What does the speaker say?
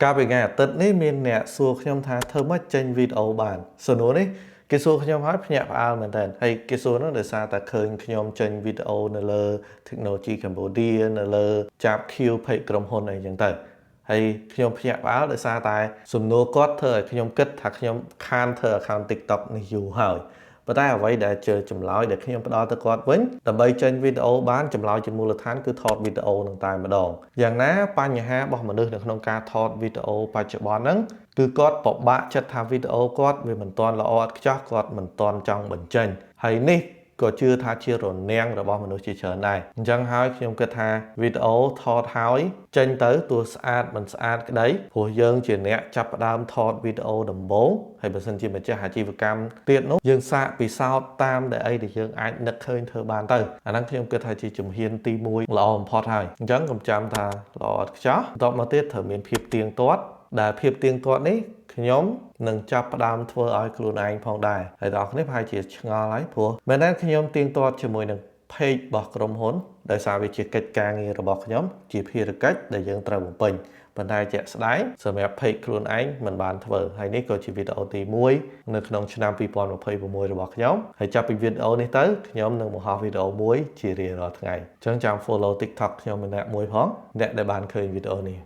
កាលពីថ្ងៃអាទិត្យនេះមានអ្នកសួរខ្ញុំថាធ្វើម៉េចចេញវីដេអូបានសំណួរនេះគេសួរខ្ញុំហើយភ្ញាក់ផ្អើលមែនតើហើយគេសួរនោះដោយសារតែឃើញខ្ញុំចេញវីដេអូនៅលើ Technology Cambodia នៅលើចាប់ Q page ក្រុមហ៊ុនអីចឹងទៅហើយខ្ញុំភ្ញាក់ផ្អើលដោយសារតែសំណួរគាត់ធ្វើឲ្យខ្ញុំគិតថាខ្ញុំខានធ្វើ account TikTok នេះយូរហើយប៉ុន្តែអ្វីដែលជាចម្លើយដែលខ្ញុំផ្ដល់ទៅគាត់វិញដើម្បីចេញវីដេអូបានចម្លើយជាមូលដ្ឋានគឺថតវីដេអូនឹងតែម្ដងយ៉ាងណាបញ្ហារបស់មនុស្សនៅក្នុងការថតវីដេអូបច្ចុប្បន្នហ្នឹងគឺគាត់ពិបាកចិត្តថាវីដេអូគាត់វាមិនទាន់ល្អឥតខ្ចោះគាត់មិនទាន់ចង់បញ្ចេញហើយនេះក៏ជឿថាជារនាំងរបស់មនុស្សជាច្រើនដែរអញ្ចឹងហើយខ្ញុំគិតថាវីដេអូថតហើយចេញទៅទោះស្អាតមិនស្អាតក្តីព្រោះយើងជាអ្នកចាប់ផ្ដើមថតវីដេអូដំបូងហើយបើសិនជាម្ចាស់អាជីវកម្មទៀតនោះយើងសាកពិសោធន៍តាមដែលអីដែលយើងអាចនឹកឃើញធ្វើបានទៅអាហ្នឹងខ្ញុំគិតថាជាជំហានទី1ល្អបំផុតហើយអញ្ចឹងកុំចាំថាល្អឥតខ្ចោះបន្ទាប់មកទៀតត្រូវមានភាពទៀងទាត់ដែលភាពទៀងទាត់នេះខ្ញុំនឹងចាប់ផ្ដើមធ្វើឲ្យខ្លួនឯងផងដែរហើយបងប្អូនប្រហែលជាឆ្ងល់ហើយព្រោះមែនតើខ្ញុំទៀងទាត់ជាមួយនឹង page របស់ក្រុមហ៊ុនដោយសារវាជាកិច្ចការងាររបស់ខ្ញុំជាភារកិច្ចដែលយើងត្រូវបំពេញប៉ុន្តែជាក់ស្ដែងសម្រាប់ page ខ្លួនឯងមិនបានធ្វើហើយនេះក៏ជាវីដេអូទី1នៅក្នុងឆ្នាំ2026របស់ខ្ញុំហើយចាប់ពីវីដេអូនេះទៅខ្ញុំនឹងបង្ហោះវីដេអូមួយជារៀងរាល់ថ្ងៃអញ្ចឹងចាំ follow TikTok ខ្ញុំម្នាក់មួយផងអ្នកដែលបានឃើញវីដេអូនេះ។